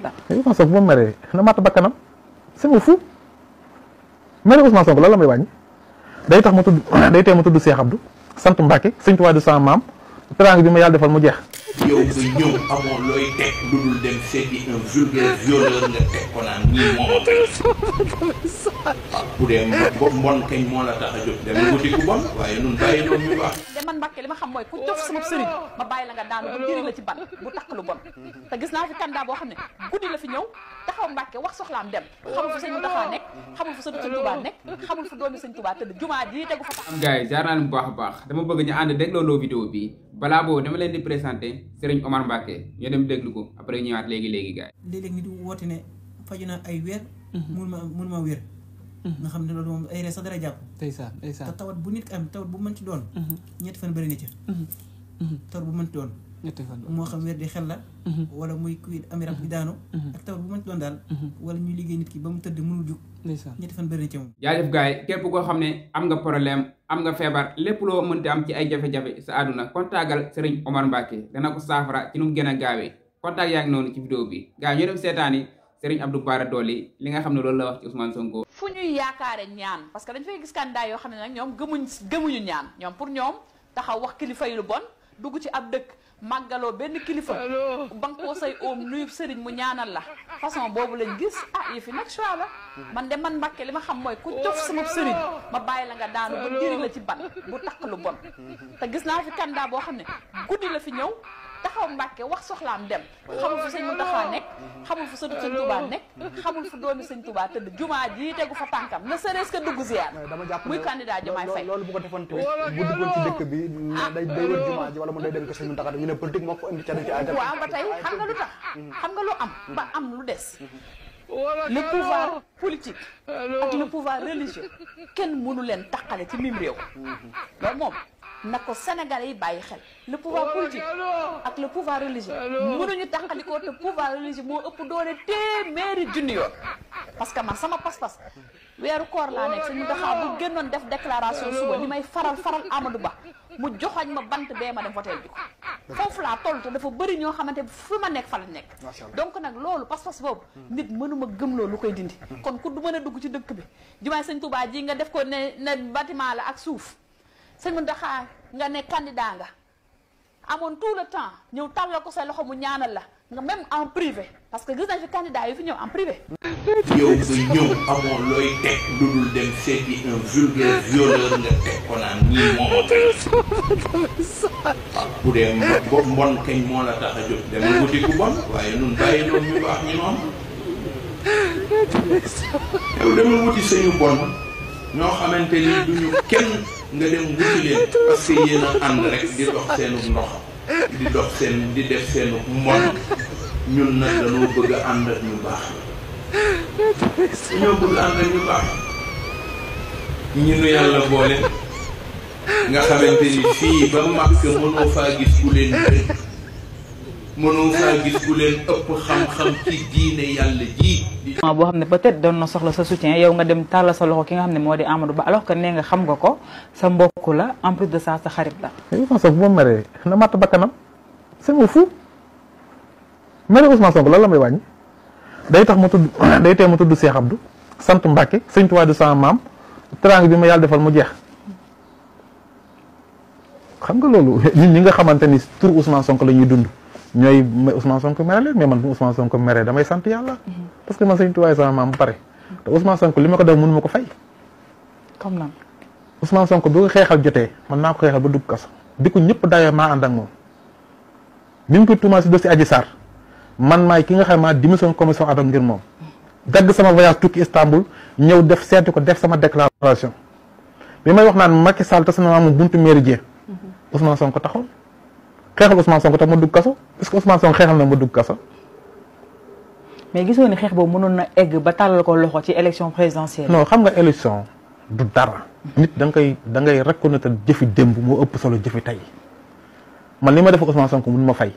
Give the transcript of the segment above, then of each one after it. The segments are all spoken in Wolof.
la. Ousmane Sonko bu ma meree na matt bakkanam c'est fou mere Ousmane Sonko lan la may wàññi day tax ma tudd day tee ma tudd Cheikh Abdou sant Mbacke sëñ Tuubaa du sama maam teraanga bi ma yàlla defal mu jeex. yow nga ñëw amoo looy teg lu dul dem seeti un vulgaire violeur nga teg ko naan ñii moo ma bu dee mbon kañ moo la tax a jóg dem wuti ku bon waaye nun bàyyi doon ñu baax. de man Mbacke li ma xam mooy ku jox sama sëriñ ma bàyyi la nga daanu ba diri la ci ban bu takk lu bon te gis naa fi candidat boo xam ne guddi la fi ñëw taxaw Mbacke wax soxlaam dem xamul fu sëñ Mountakha nekk xamul fu sëñ Touba nekk xamul fu doomi sëñ Touba tëdd jumaa ji tegu fa tax. gars yi jaar naa leen bu baax a baax dama bëgg ñu ànd dégloondoo vidéo bi balaa boobu dama leen di présenté Serigne Omar Mbacke ñu dem déglu ko après ñëwaat léegi gars yi. léeg-léeg nit woote ne faju na ay weer. mun ma wér. nga xam ne loolu moom ay ree sax dara jàpp. ndeysaan ndeysaan te tawat bu nit am tawat bu mën ci doon. ñetti fan bëri na ci. tawat bu mën ci doon. ñetti fan moo xam wér di xel la. wala muy kuy am rab bi daanu. ak tawat bu mën ci doon daal. wala ñu liggéey nit ki ba mu tëdd mënul jug. ndeysaan ñetti fan bëri na ci moom. jaajëf gars yi képp koo xam ne am nga problème am nga feebar lépp loo mënti am ci ay jafe-jafe sa àdduna kontaagal Serigne Omar Mbacke dana ko saafara ci nu mu gën a gaawee contact yaa ngi noonu ci vidéo bi gars yi ñu dem seetaani Serigne Abdou Bara Dolly li nga xam ne loolu la wax ci Ousmane Sonko. fu ñuy yaakaare ñaan parce que dañ fay gis candidat yoo xam ne nag ñoom gëmuñu ñaan ñoom pour ñoom taxaw wax kilifa yi lu bon dugg ci ab dëkk màggaloo benn kilifa bankoo say oom nuyu sëriñ mu ñaanal la façon boobu lañ gis ah yi fi nag choix la man de man Mbacke li ma xam mooy ku jox sama sëriñ ma bàyyi la nga daanu ba diri la ci ban bu takk lu bon te gis naa fi candidat boo xam ne guddi la fi ñëw taxaw Mbacke wax soxlaam dem xamul fu sëñ Mountakha nekk xamul fu sëñ Touba nekk xamul fu doomi sëñ Touba tëdd jumaa ji tegu fa tànkam ne serait-ce que dugg ziar muy candidat Diomaye Faye loolu bu ko defoon tamit bu duggoon ci dëkk bi day wër jumaa ji wala mu day dem ko sëñ Mountakha ñu ne politique moo ko indi ca ci ay waaw ba tey xam nga lu tax xam nga lu am ba am lu des le pouvoir politique ak le pouvoir religieux kenn mënu leen taqale ci mim réew loolu moom na ko Sénégalais yi bàyyi xel le pouvoir politique ak le pouvoir religieux mënuñu tàqalikoo te pouvoir religieux moo ëpp doole téeméeri junni yoon parce que man sama pas-pas weeru koor laa nekk sëñ Mountakha bu génnoon def déclaration suba li may faral Amadou Ba mu joxoñ ma bant bee ma dem voté ji ko foofu laa toll te dafa bëri ñoo xamante fu ma nekk fa la nekk donc nag loolu pas-pas boobu nit mënuma gëm loolu lu koy dindi kon ku du mën a dugg ci dëkk bi jumaay sëñ Touba ji nga def ko ne bâtiment la ak suuf sëñ Mountakha nga ne candidat nga amoon tout le temps ñëw tàllal ko say loxo mu ñaanal la nga même en privé parce que gis nañ fi candidat yu fi ñëw en privé. yow nga ñëw amoo looy teg lu dul dem seeti un vulgaire violeur nga teg ko naan ñii moo ma bu dee mbon kañ moo la tax a jóg dem wuti ku bon waaye nun bàyyi doon ñu baax ñi noonu yow demal wuti sëñu bon ñoo xamante ni duñu kenn nga dem wuti leen parce que yéen a ànd rek di dox seenu ndox di def seenu mbon ñun nag dañoo bëgg a ànd ak ñu baax dañoo bëgg a ànd ak ñu baax ñu nu yàlla boole nga xamante ni fii ba Makka mënoo faa gis ku leen dëgg mënoo faa gis ku leen ëpp xam-xam ci diine yàlla ji. boo xam ne peut-être doon na soxla sa soutien yow nga dem tàllal sa loxo ki nga xam ne moo di Amadou Ba alors que nee nga xam nga ko sa mbokk la en plus de ça sa xarit la. Ousmane Sonko bu ma meree na matt bakkanam c'est fou mere Ousmane Sonko lan la may wàññi day tax ma tudd day tee ma tudd Cheikh Abdou sant Mbacke sëñ Tuubaa du sama maam teraanga bi ma yàlla defal mu jeex xam nga loolu ñun ñi nga xamante ni tur Ousmane Sonko la ñuy dund. ñooy Ousmane Sonko mere leen mais man bu Ousmane Sonko mere damay sant yàlla parce que man sëñ Tuubaa sama maam bu pare te Ousmane Sonko li ma ko def mënu ma ko fay. comme nan Ousmane Sonko bu xeexal jotee man naa ko xeexal ba dugg kaso di ko ñëpp dayoo maa ànd ak moom bi mu ko tuumaal si dossier Adji Sarr man maay ki nga xam maa démission commission ad hoc ngir moom dagg sama voyage tukki Istanbul ñëw def seeti ko def sama déclaration bi may wax naan Macky Sall te sama maam buntu Méridien Ousmane Sonko taxaw xeexal Ousmane Sonko tax ma dugg kaso est-ce que Ousmane Sonko xeexal na ma dugg kaso. mais gisoo ni xeex boobu mënoon na egg ba tàllal ko loxo ci élection présidentielle. non xam nga élection du dara. nit da ngay reconnaître jëfi démb moo ëpp solo jëfi tey man li ma def Ousmane Sonko mun ma fay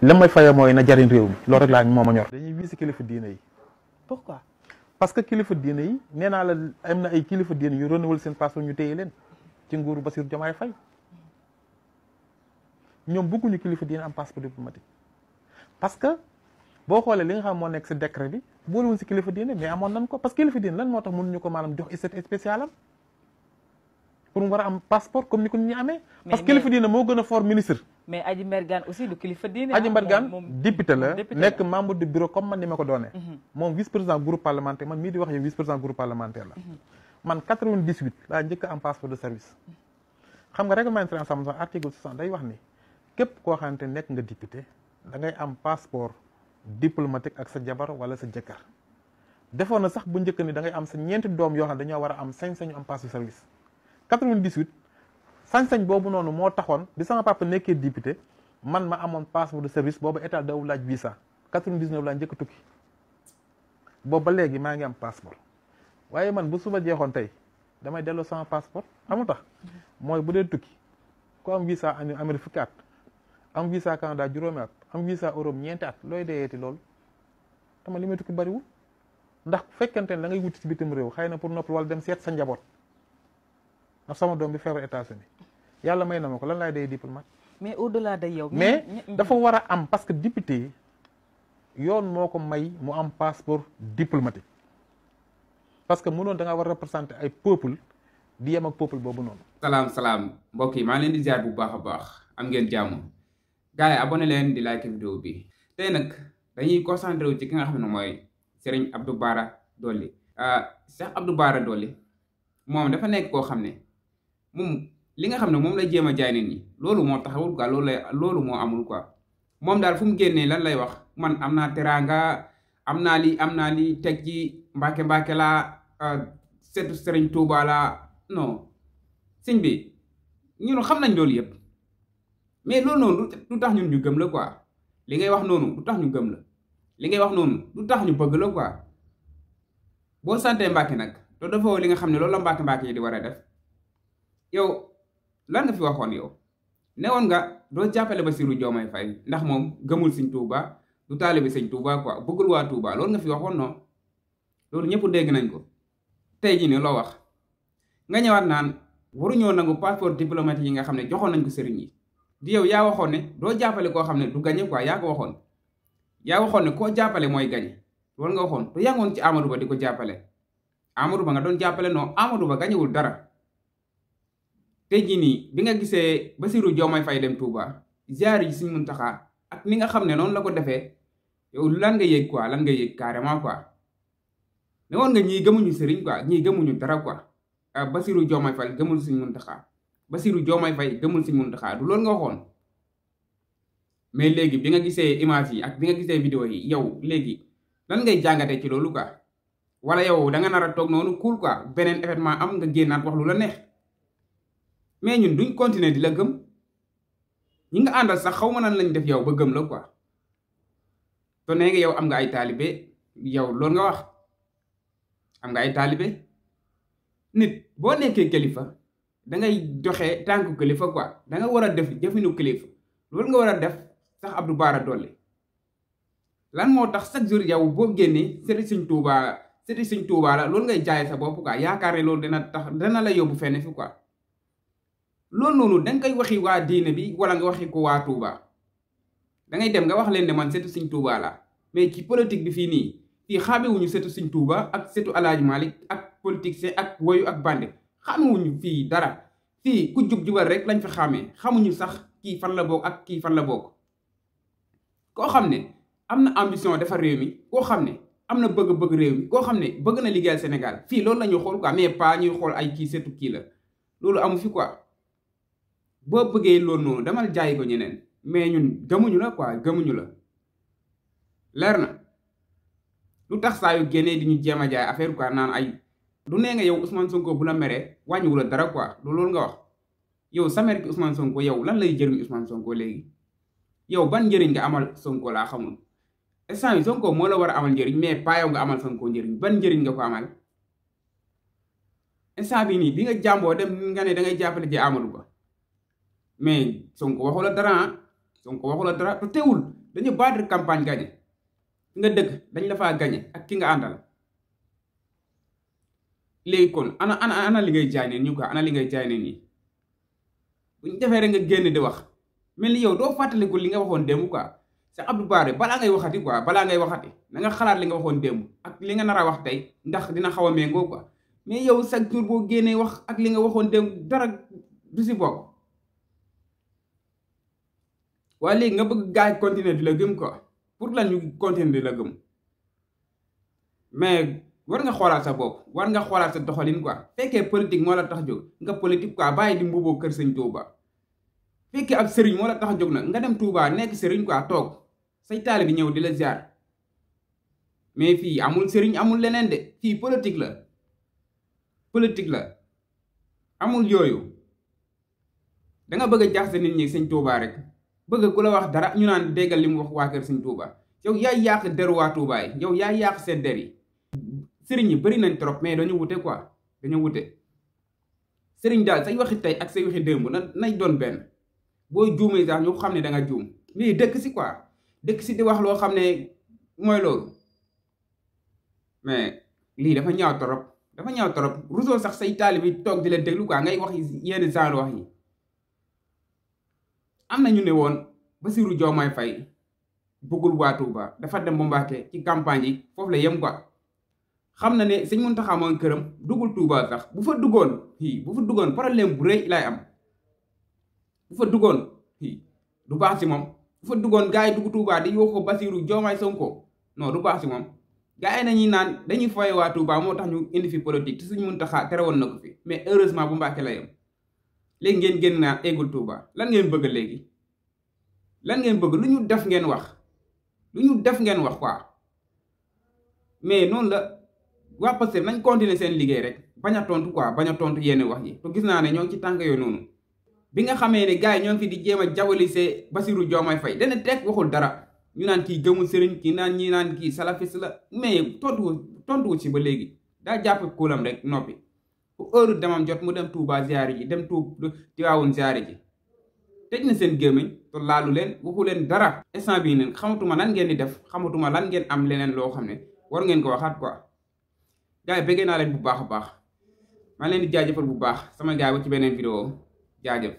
li may fayee mooy na jariñ réew mi loolu rek laa moo ma ñor. dañuy wiisi kilifa diine yi. pourquoi. parce que kilifa diine yi nee naa la am na ay kilifa diine yu renouvelé seen passeport ñu téye leen ci nguuru Bassirou Diomaye Faye. ñoom bëgguñu kilifa diine am passeport diplomatique parce que boo xoolee li nga xam moo nekk si décret bi boolewuñ si kilifa diine mais amoon nañ ko parce que kilifa diine lan moo tax mënuñu ko maanaam jox statut spécial am pour mu war a am passeport comme ni ko nit ñi amee. parce que kilifa diine moo gën a fort ministre. mais Adji Mbergane aussi du kilifa diine. Adji Mbergane député la nekk membre du bureau comme man ni ma ko doonee. moom vice président groupe parlementaire man mii di wax yow vice président groupe parlementaire la. man 98 laa njëkk a am passeport de service. xam nga règlement intérieur Assemblée nationale article 60 day wax ni képp koo xamante nekk nga député da ngay am passeport diplomatique ak sa jabar wala sa jëkkër. defoon na sax bu njëkk ni da ngay am sa ñeenti doom yoo xam ne dañoo war a am sañ-sañu am passeport de service. 98 sañ-sañ boobu noonu moo taxoon bi sama papa nekkee député man ma amoon passeport de service boobu état dawul laaj visa 99 laa njëkk a tukki boobu ba léegi maa ngi am passeport waaye man bu suba jeexoon tey damay delloo sama passeport amul tax mooy bu dee tukki ku am visa Amérique fukki at am visa Canada juróomi at am visa Europe ñeenti at looy deyeeti loolu tama li may tukki bariwul ndax fekkente ne da ngay wuti ci bitim réew xëy na pour noppal wala dem seet sa njaboot ndax sama doom bi feebar États-Unis yàlla may na ma ko lan laay dee diplomate. mais au delà de yow. mais dafa war a am parce que député yoon moo ko may mu am passeport diplomatique parce que mënoon da nga war a représenter ay peuple di yem ak peuple boobu noonu. salaam mbokk yi maa leen di ziar bu baax a baax am ngeen jàmm gars yi abonné leen di like vidéo bi tey nag dañuy concentré wu ci ki nga xam ne mooy Serigne Abdou Bara Dolly. Cheikh Abdou Bara Dolly moom dafa nekk koo xam ne. moom li nga xam ne moom lay jéem a jaay nit ñi loolu moo taxawul quoi loolu moo amul quoi moom daal fu mu génnee lan lay wax man am naa teraanga am naa lii teg ci mbàkke laa seetu Serigne Touba laa non sëñ bi ñun xam nañ loolu yëpp mais loolu noonu du tax ñun ñu gëm la quoi li ngay wax noonu du tax ñu gëm la li ngay wax noonu du tax ñu bëgg la quoi boo santee Mbàkke nag te dafa li nga xam ne loolu la Mbàkke yi di war a def. yow lan nga fi waxoon yow newoon nga doo jàppale Bassirou Diomaye Faye ndax moom gëmul Sëñ Touba du taalibe Sëñ Touba quoi bëggul waa Touba loolu nga fi waxoon non loolu ñëpp dégg nañ ko tey jii ne loo wax nga ñëwaat naan waruñoo nangu passeport diplomatique yi nga xam ne joxoon nañ ko sëriñ yi di yow yaa waxoon ne doo jàppale koo xam ne du gañe quoi yaa ko waxoon yaa waxoon ne koo jàppale mooy gañe loolu nga waxoon te yaa ngoon ci Amadou Ba di ko jàppale Amadou Ba nga doon jàppale non Amadou Ba gañewul dara tey jii nii bi nga gisee Bassirou Diomaye Faye dem Touba ziar yi Sëriñ Muntaxa ak ni nga xam ne noonu la ko defee yow lan nga yëg quoi lan nga yëg carrément quoi ne woon nga ñii gëmuñu sëriñ quoi ñii gëmuñu dara quoi Bassirou Diomaye Faye gëmul Sëriñ Muntaxa Bassirou Diomaye Faye gëmul Sëriñ Muntaxa du loolu nga waxoon mais léegi bi nga gisee image yi ak bi nga gisee vidéo yi yow léegi lan ngay jàngatee ci loolu quoi wala yow da nga nar a toog noonu cool quoi beneen événement am nga génnaat wax lu la neex mais ñun duñ continuer di la gëm ñi nga àndal sax xaw ma nan lañ def yow ba gëm la quoi te nee nga yow am nga ay taalibe yow loolu nga wax am nga ay taalibe nit boo nekkee kilifa da ngay doxee tànku kilifa quoi da nga war a def jëfinu kilifa loolu nga war a def sax Abdou Bara Dolly lan moo tax chaque jour yow boo génnee sëriñ Sëñ Touba la loolu ngay jaay sa bopp quoi yaakaar ne loolu dana la yóbbu fenn fi quoi. loolu noonu da nga koy waxi waa diine bi wala nga waxi ko waa Touba da ngay dem nga wax leen ne man setu Sëñ Touba la mais ci politique bi fii nii fii xaamewuñu setu Sëñ Touba ak setu Alaaji Malik ak politique ak woyu ak bande xaamewuñu fii dara fii ku jub-jubal rek lañ fa xaamee xamuñu sax kii fan la bokk ak kii fan la bokk koo xam ne am na ambition defar réew mi koo xam ne am na bëgg-bëgg réew mi koo xam ne bëgg na liggéeyal Sénégal fii loolu la ñuy xool quoi mais pas ñuy xool ay kii setu kii la loolu amu fi quoi boo bëggee loolu noonu damal jaay ko ñeneen mais ñun gëmuñu la quoi gëmuñu la leer na lu tax saa yu génnee di ñu jéem a jaay affaire quoi naan ay du nee nga yow Ousmane Sonko bu la meree wàññiwu la dara quoi loolu nga wax yow sa mer ki Ousmane Sonko yow lan lay jëriñ Ousmane Sonko léegi yow ban njëriñ nga amal Sonko laa xamul instant yi Sonko moo la war a amal njëriñ mais pas yow nga amal Sonko njëriñ ban njëriñ nga ko amal instant bi nii bi nga jàmboo dem nga ne da ngay jàppale ji Amadou Ba mais Sonko waxu la dara Sonko waxu la dara te teewul dañu battre campagne gagné nga dëkk dañ la faa gagné ak ki nga àndal léegi kon ana li ngay jaay ne ñu quoi ana li ngay jaay ne nii buñ defee rek nga génn di wax mel ni yow doo fàttaliku li nga waxoon démb quoi Cheikh Abdou Bara balaa ngay waxati quoi balaa ngay waxati na nga xalaat li nga waxoon démb ak li nga nar a wax tey ndax dina xaw a méngoo quoi mais yow chaque jour boo génnee wax ak li nga waxoon démb dara du si bokk. waaye léegi nga bëgg gars yi continuer di la gëm quoi pour lan ñu continuer di la gëm mais war nga xoolaat sa bopp war nga xoolaat sa doxalin quoi fekkee politique moo la tax jóg nga politique quoi bàyyi di mbuboo kër sëñ Touba fekkee ab sëriñ moo la tax jóg nag nga dem Touba nekk sëriñ quoi toog say taali bi ñëw di la ziar mais fii amul sëriñ amul leneen de fii politique la amul yooyu da nga bëgg a jaxase nit ñi sëñ Touba rek bëgg ku la wax dara ñu naan déggal li mu wax waa kër sëñ Touba yow yaay yàq deru waa Touba yi yow yaay yàq seen der yi sëriñ yi bëri nañ trop mais dañu wute quoi dañu wute sëriñ daal say waxi tey ak say waxi démb nañ doon benn booy juumee sax ñu xam ne da nga juum mais dëkk si quoi dëkk si di wax loo xam ne mooy loolu mais lii dafa ñaaw torop rusoo sax say taali bi toog di la déglu quoi ngay wax yenn genre wax yi am na ñu ne woon Bassirou Diomaye Faye bëggul waa Touba dafa dem ba Mbacké ci campagne yi foofu la yem quoi xam na ne sëñ Mountakha moom këram duggul Touba sax bu fa duggoon problème bu rëy lay am bu fa duggoon du baax si moom bu fa duggoon gars yi dugg Touba di yoo ko Bassirou Diomaye Sonko non du baax si moom gars yi nañuy naan dañuy foye waa Touba moo tax ñu indi fi politique te sëñ Mountakha tere woon na ko fi mais heureusement bu Mbacké la yem léegi ngeen génn naan eggul Touba lan ngeen bëgg léegi lan ngeen bëgg lu ñu def ngeen wax quoi mais noonu la waa Pastef nañ continuer seen liggéey rek bañ a tontu quoi bañ a tontu yenn wax yi te gis naa ne ñoo ngi ci tànk yooyu noonu bi nga xamee ne gars yi ñoo ngi fi di jéem a jawalise Bassirou Diomaye Faye dana teg waxul dara ñu naan kii gëmul sëriñ kii naan ñi naan kii salafiste la mais tontuwu ci ba léegi daa jàpp kuulam rek noppi fu heure demam jot mu dem Touba ziyaari ji dem Tiwaawoon ziyaari ji tëj na seen gémmiñ te laalu leen waxu leen dara instant bii neen xamatuma lan ngeen di def xamatuma lan ngeen am leneen loo xam ne war ngeen ko waxaat quoi gars yi bëggee naa leen bu baax a baax maa leen di jaajëfal bu baax sama gars yi ba ci beneen vidéo jaajëf